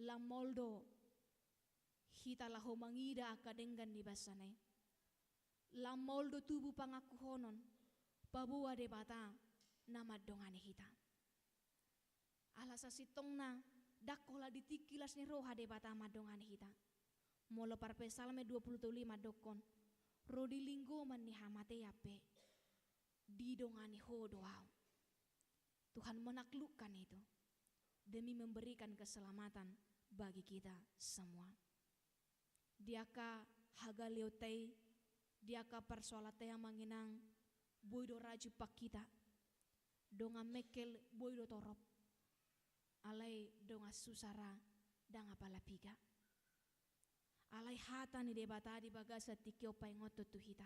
lam maol do hita laho mangida angka denggan ni basana i. Lam maol do tubu pangakuhonon, paboa Debata na mandongani hita. Ala sasintongna, ndang holan di tingki las ni roha Debata mandongani hita. Molo parpsalmen dua puluh tolu i mandokkon, ro di linggoman ni hamatean pe, didongani Ho do ahu. Tuhan menaklukkan itu demi memberikan keselamatan bagi kita semua. Di angka hagaleonta i, di angka parsoalanta i amang inang, boi do ra jumpang hita. Dongan mengkel boi do torop. Alai dongan susa ra ndang apala piga. Alai hata ni Debata di bagasan tingki on paingothon tu hita.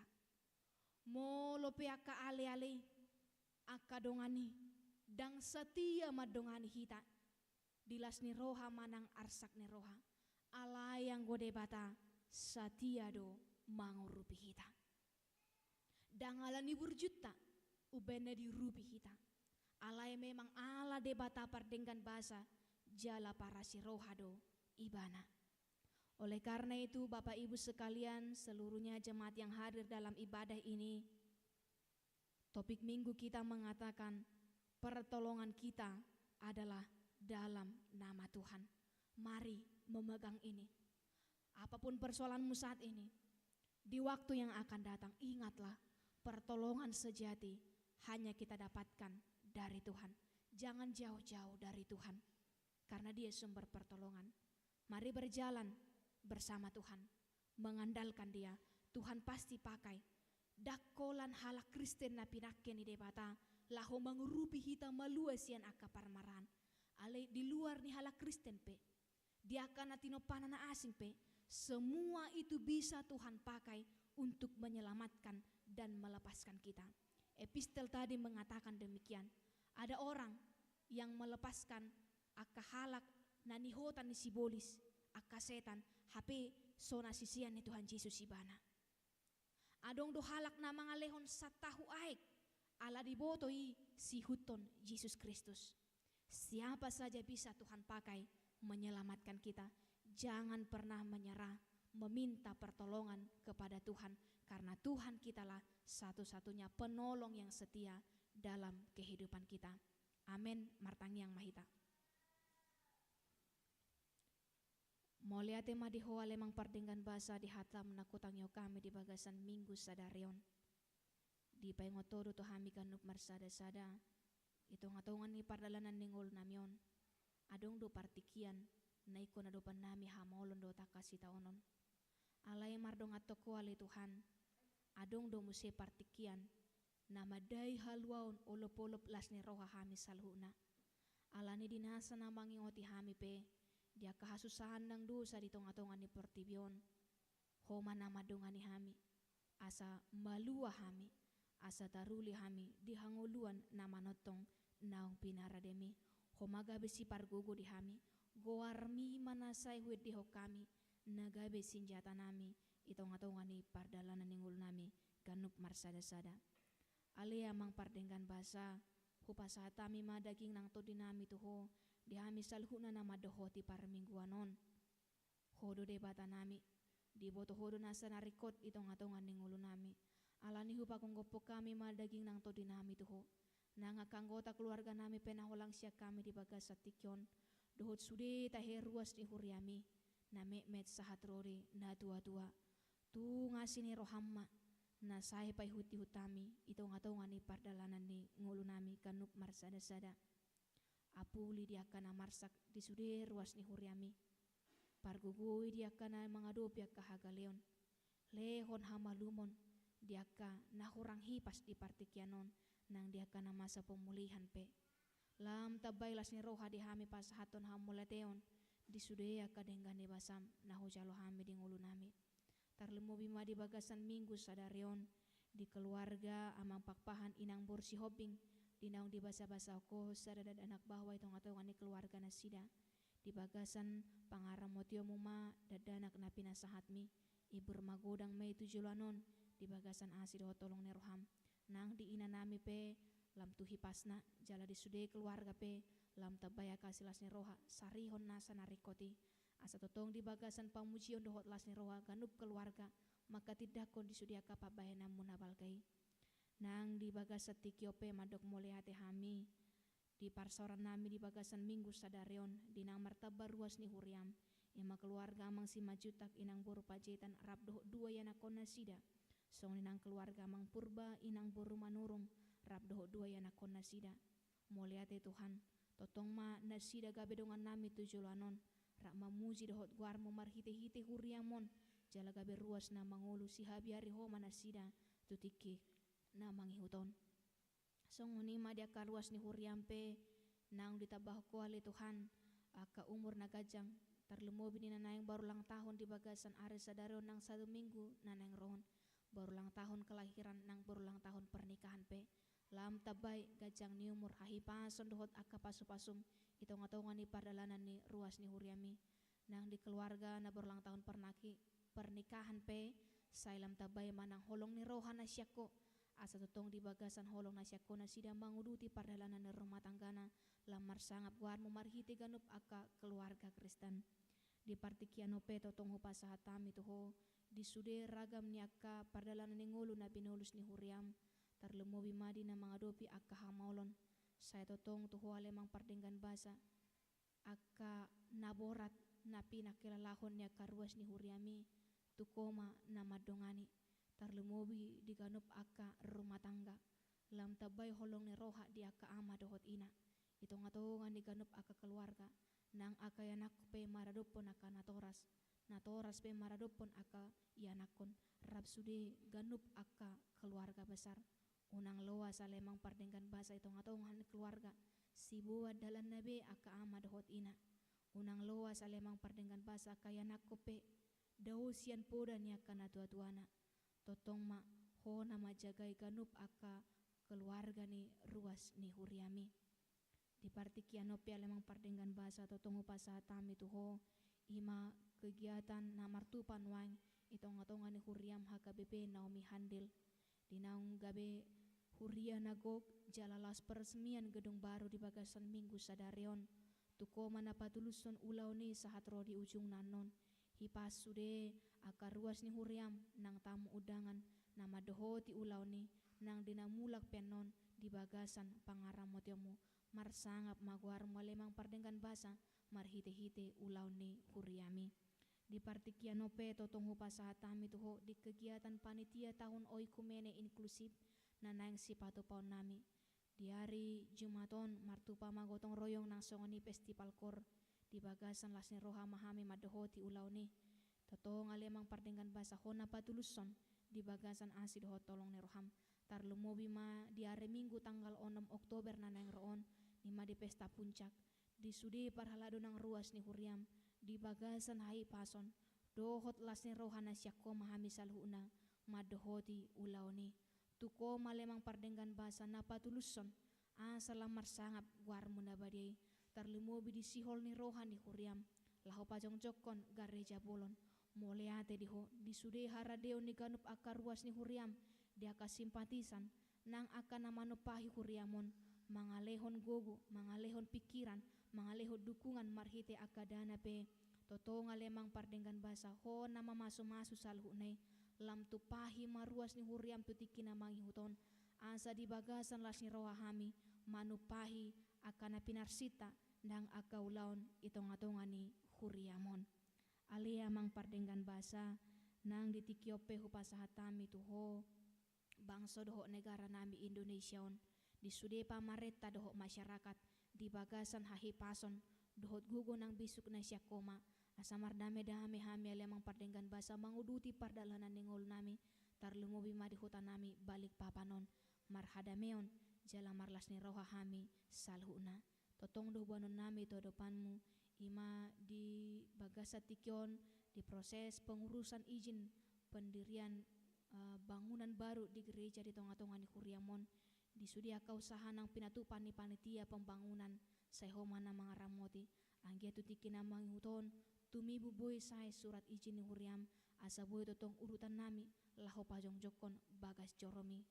Molo pe angka ale-ale i, angka dongan i, ndang satia mandongani hita di las ni roha manang arsak ni roha. Alai anggo Debata satia do mangurupi hita. Ndang ala ni burjunta umbahen na diurupi hita. Alai memang ala Debata pardenggan basa jala parasi roha do Ibana. Oleh karena itu, Bapak Ibu sekalian, seluruhnya jemaat yang hadir dalam ibadah ini, topik minggu kita mengatakan, pertolongan kita adalah dalam nama Tuhan. Mari memegang ini. Apapun persoalanmu saat ini, di waktu yang akan datang, ingatlah, pertolongan sejati hanya kita dapatkan dari Tuhan. Jangan jauh-jauh dari Tuhan, karena Dia sumber pertolongan. Mari berjalan bersama Tuhan, mengandalkan Dia. Tuhan pasti pakai. Ndang holan halak Kristen na pinangke ni Debata laho mangurupi hita malua sian angka parmaraan. Alai di luar ni halak Kristen pe, di angka na tinompana na asing pe, semua itu bisa Tuhan pakai untuk menyelamatkan dan melepaskan kita. Epistel tadi mengatakan demikian. Ada orang yang melepaskan angka halak na nihotan ni sibolis, angka setan, hape so na sisean ni Tuhan Jesus ibana. Adong do halak na mangalehon santahu aek, ala diboto i siihuthon Jesus Kristus. Siapa saja bisa Tuhan pakai menyelamatkan kita. Jangan pernah menyerah meminta pertolongan kepada Tuhan, karena Tuhan kitalah satu-satunya penolong yang setia dalam kehidupan kita. Amen. Martangiang ma hita. Mauliate ma di Ho ale Amang pardenggan basa di hataM na hutangihon hami di bagasan Minggu sadari on. Dipaingot Ho do tu hami ganup marsada-sada, i tonga-tonga ni pardalanan ni ngolunami on, adong do partingkian na ingkon adopannami hamaolon dohot angka sitaonon. Alai mardongan tongko ale Tuhan, adong do muse partingkian na mandai haluaon olop-olop las ni roha hami saluhutna. Alani di nasa na mangingoti hami pe, di angka hasusahan nang dosa di tonga-tonga ni portibi on, Ho ma na mandongani hami, asa malua hami, asa taruli hami di hangoluan na manongtong naung pinarademi. Ho ma gabe sipargogo di hami, goarMi ma na sai huendehon hami, na gabe sinjatanami i tonga-tonga ni pardalanan ni ngolunami ganup marsada-sada. Ale Amang pardenggan basa, hupasahat hami ma daging nang tondinami tu Ho, di hami saluhutna na mandohoti parmingguan on. Ho do Debatanami, diboto Ho do nasa na ringkot i tonga-tonga ni ngolunami. Alani hupagomgophon hami ma daging nang tondinami tu Ho. Nang angka anggota keluarganami pe na holang sian hami di bagasan tingki on, dohot sude tahe ruas ni huriaMi, na metmet sahat ro di na tua-tua. Tung asi ni rohaM ma na sai paihut-ihut hami i tonga-tonga ni pardalanan ni ngolunami ganup marsada-sada. Apuli di angka na marsak di sude ruas ni huriaMi. Pargogoi di angka na mangadopi angka hagaleon. Lehon hamalumon di angka na hurang hipas di partingkian on, nang di angka na masa pemulihan pe. Lam tambai las ni roha di hami pasahathon hamauliateon di sude angka denggan ni basaM na hujalo hami di ngolunami. Tarlumobi ma di bagasan Minggu sadari on, di keluarga Amang Pakpahan Inang boru Sihombing, di naung dibasabasahon Ho sada dakdanak bahwa i tonga-tonga ni keluarga nasida. Di bagasan pangaramotionMu ma dakdanak na pinasahatMi, ibur magodang ma i tu joloan on di bagasan asi dohot holong ni rohaM. Nang di inanami pe, lam tu hipasna, jala di sude keluarga pe, lam tambai angka silas ni roha, sarihon nasa na ringkot i. Asa tongtong di bagasan pamujion dohot las ni roha ganup keluarga, manghatindanghon di sude angka pambahenanMu na balga i. Nang di bagasan tingki on pe mandok mauliate hami, di parsaorannami di bagasan Minggu sadari on, di naung martamba ruas ni huriaM, i ma keluarga Amang Simanjuntak Inang boru Panjaitan rap dohot dua ianakhonnasida. Songon i nang keluarga Amang Purba Inang boru Manurung rap dohot dua ianakhonnasida. Mauliate Tuhan, tongtong ma nasida gabe dongannami tu joloan on, rap mamuji dohot goarMu marhite-hite huriaM on, jala gabe ruas na mangolu sihabiari Ho ma nasida tu tingki na mangihut on. Songon i ma di angka ruas ni huriaM pe, naung ditambahon Ho ale Tuhan angka umur na ganjang, tarlumobi di na naeng barulang tahun di bagasan ari sadari on nang satu minggu na naeng ro on, barulang tahun kelahiran nang barulang tahun pernikahan pe. Lam tambai ganjang ni umur, hahipason dohot angka pasu-pasuM i tonga-tonga ni pardalanan ni ruas ni huriaMi. Nang di keluarga na barulang tahun pernaki-, pernikahan pe, sai lam tambai ma nang holong ni roha na sian Ho, asa tongtong di bagasan holong na sian Ho nasida manguduti pardalanan ni rumah tanggana, lam marsangap goarMu marhite ganup angka keluarga Kristen. Di partingkian on pe tongtong hupasahat hami tu Ho, di sude ragam ni angka pardalanan ni ngolu na binolus ni huriaM, tarlumobi ma di na mangadopi angka hamaolon. Sai tongtong tu Ho ale Amang pardenggan basa, angka na borat na pinangkilalahon ni angka ruas ni huriaMi, tu Ho ma na mandongani, tarlumobi di ganup angka rumah tangga, lam tambai holong ni roha di angka ama dohot ina, i tonga-tonga ni ganup angka keluarga, nang angka ianakhon pe maradophon angka natoras, natoras pe maradophon angka ianakhon, rap sude ganup angka keluarga besar. Unang loas ale Amang pardenggan basa i tonga-tonga ni keluarga, siboan dalanna be angka ama dohot ina. Unang loas ale Amang pardenggan basa angka ianakhon pe, dao sian poda ni angka natua-tuana. Tongtong ma, Ho na manjagai ganup angka keluarga ni ruas ni huriami. Di partingkian on pe ale amang pardenggan basa, tongtong hupasahat hami tu Ho, i ma kegiatan na martupa nuaeng i tongatonga ni huriam H K B P Naomi Handil. Di naung gabe huria na gok jala laos peresmian gedung baru di bagasan Minggu sadari on, tung Ho ma na patulushon ulaon i sahat ro di ujungna annon. Hipas sude angka ruas ni huriam nang tamu undangan na mandohoti ulaon i, nang di na mulak pe annon di bagasan pangaramotionmu. Marsangap ma goarmu ale amang pardenggan basa marhitehite ulaon ni huriami. Di partingkian on pe tongtong hupasahat hami tu Ho di kegiatan panitia tahun oikumene inklusif na naeng sipatupaonnami. Di ari Jumat on martupa ma gotong royong nang songon i festival koor. Di bagasan las ni roha ma hami mandohoti ulaon i. Tongtong ale amang pardenggan basa, Ho na patulushon di bagasan asi dohot holong ni roham. Tarlumobi ma di ari Minggu tanggal onom Oktober na naeng ro on, i ma di pesta puncak. Di sude parhalado nang ruas ni huriam, di bagasan hahipason dohot las ni roha na sian Ho ma hami saluhutna mandohoti ulaon i. Tung Ho ma ale amang pardenggan basa na patulushon, asa lam marsangap goarmu na badia i. Tarlumobi di sihol ni roha ni huriam laho pajongjongkon gareja bolon. Mauliate di Ho di sude haradeon ni ganup angka ruas ni huriam, di angka simpatisan nang angka na manumpahi huriam on, mangalehon gogo, mangalehon pingkiran, mangalehon dukungan marhite angka dana pe. Tongtong ale amang pardenggan basa, Ho na mamasumasu saluhutna i. Lam tumpahi ma ruas ni huriam tu tingki na mangihut on, asa di bagasan las ni roha hami manumpahi angka na pinarsinta nang angka ulaon i tongatonga ni huriam on. Ale amang pardenggan basa, nang di tingki on pe hupasahat hami tu Ho bangso dohot negara nami Indonesia on, di sude pamarenta dohot masyarakat, di bagasan hahipason dohot gogo nang bisuk na sian Ho ma, asa mardamedame hami ale amang pardenggan basa manguduti pardalanan ni ngolu nami, tarlumobi ma di huta nami Balikpapan on. Marhadameon jala marlas ni roha hami saluhutna. Tongtong do boanon nami tu adopanmu, i ma di bagasan tingki on, di proses pengurusan izin pendirian, eh, bangunan baru di gereja di tongatonga ni huriam on, di sude angka usaha nang pinatupa ni panitia pembangunan, sai Ho ma na mangaramoti. Anggiat tu tingki na mangihut on, tumibu boi sae surat izin ni huriam, asa boi tongtong urutan nami laho pajongjongkon bagas joromi.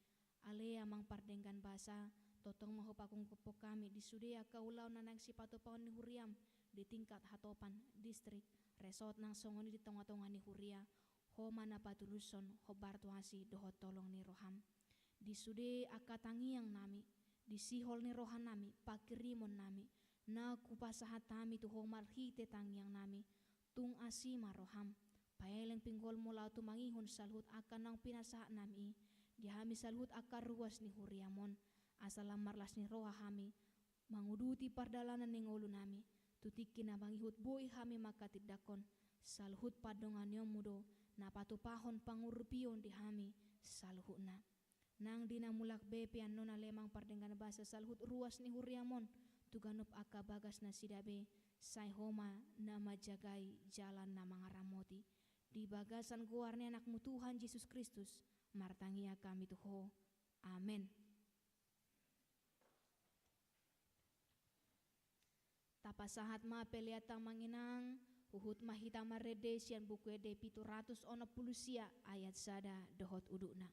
Ale amang pardenggan basa, tongtong ma hupangungkuphon hami di sude angka ulaon na naeng sipatupaon ni huriam di tingkat hatopan, distrik, resort nang songon i di tongatonga ni huria. Ho ma na patulushon hombar tu asi dohot holong ni roham. Di sude angka tangiang nami, di sihol ni roha nami, panghirimon nami, na hupasahat hami tu Ho marhite tangiang nami, tung asi ma roham. Paeleng pinggolmu laho tumangihon saluhut angka naung pinasahat nami i di hami saluhut angka ruas ni huriam on, asa lam marlas ni roha hami manguduti pardalanan ni ngolu nami. Tu tingki na mangihut boi hami manghatindanghon saluhut pandonganionmu do na patupahon pangurupion di hami saluhutna. Nang di na mulak be pe annon ale amang pardenggan basa saluhut ruas ni huriam on, tu ganup angka bagas nasida be, sai Ho ma na manjagai jala na mangaramoti. Di bagasan goar ni Anakmu Tuhan Jesus Kristus martangiang hami tu Ho. Amen. Tapasahat ma peleanta amang inang, huhut ma hita marende sian Buku Ende pitu ratus onom pulu sia ayat sada dohot udutna.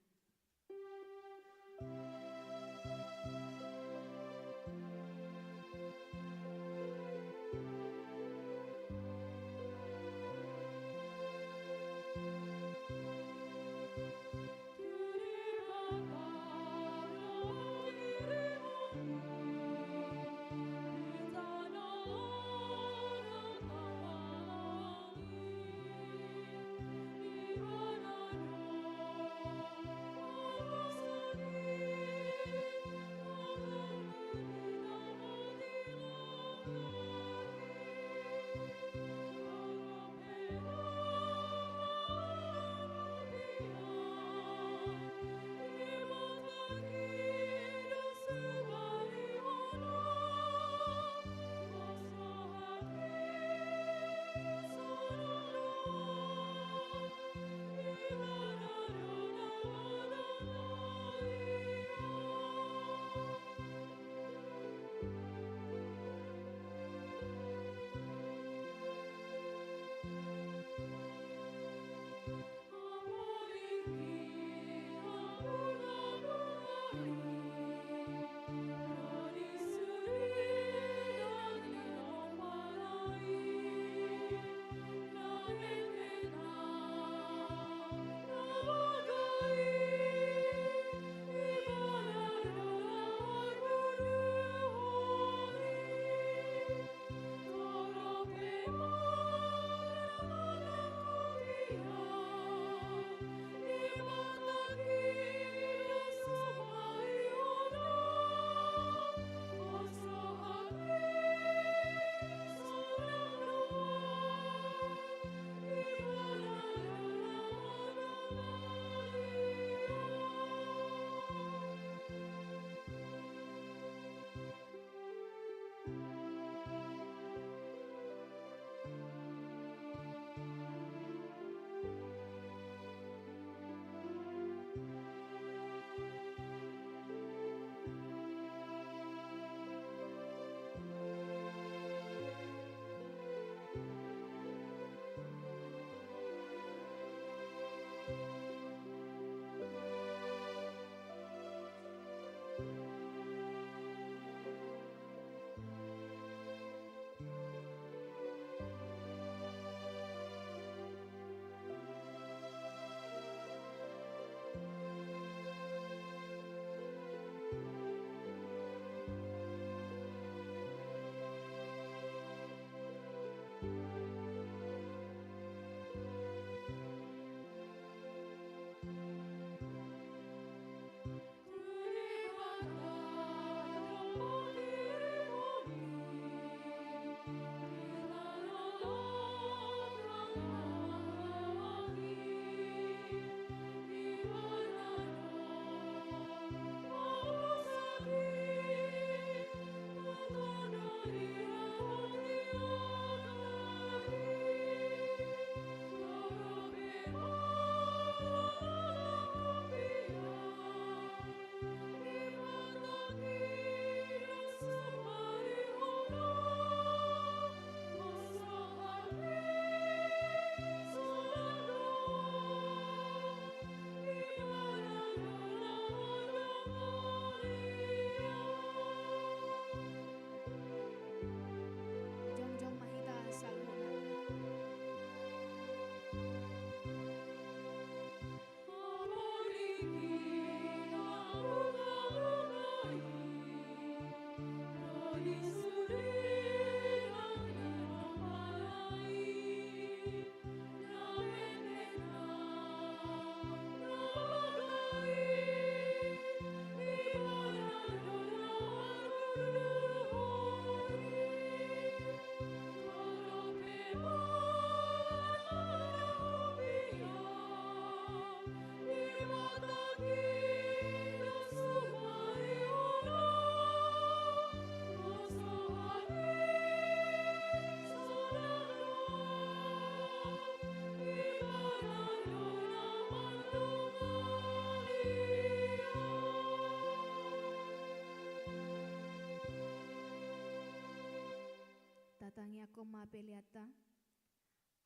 Tatangiangkon ma peleanta.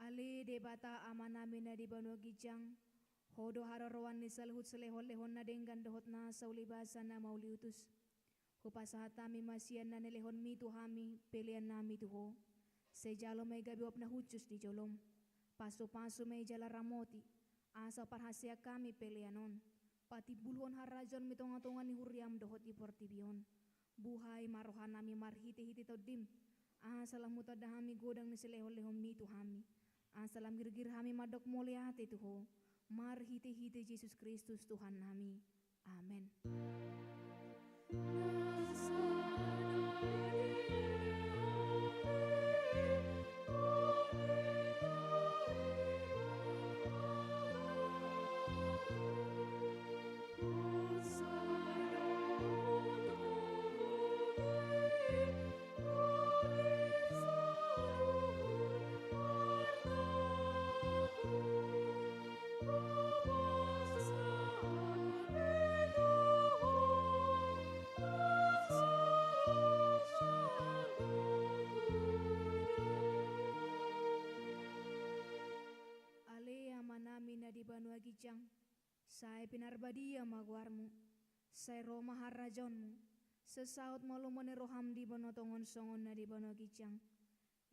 Ale Debata Amanami na di banua ginjang, Ho do haroroan ni saluhut silehonlehon na denggan dohot na saulibasa na mauliutus. Hupasahat hami ma sian na nilehonMi tu hami peleannami tu Ho. Sai jalo ma i gabe uap na hushus di jolom. Pasupasu ma i jala ramoti, asa parhaseang hami pelean on patimbulhon harajaonMu i tongatonga ni huriaM dohot di portibi on. Buhai ma rohanami marhitehite TondiM, asa lam hutanda hami godang ni silehonlehonMi tu hami, asa lam girgir hami mandok mauliate tu Ho, marhitehite Jesus Kristus Tuhannami. Amen. Ale Amanami na di banua ginjang, sai pinarbadia ma goarMu, sai ro ma harajaonMu, sai saut ma lomo ni rohaM di banua tonga on songon na di banua ginjang.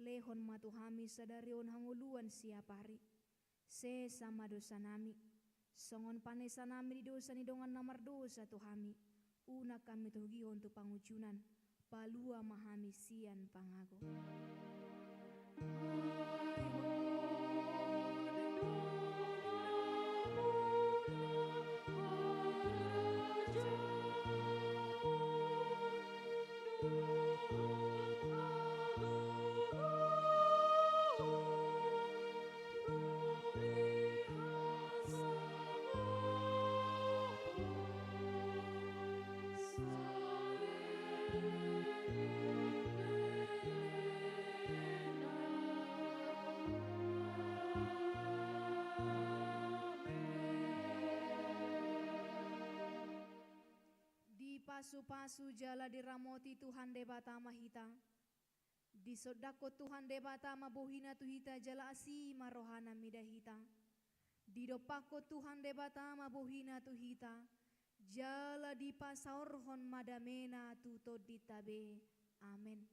Lehon ma tu hami sadari on hangoluan siapari. Sesa ma dosanami, songon panesanami di dosa ni dongan na mardosa tu hami. Unang hami togihon tu pangunjunan, palua ma hami sian pangago. Dipasupasu jala diramoti Tuhan Debata ma hita. Disondangkon Tuhan Debata ma bohiNa tu hita jala asi ma rohaNa mida hita. Didompakkon Tuhan Debata ma bohiNa tu hita, jala dipasaorhon ma dameNa tu tondinta be. Amen.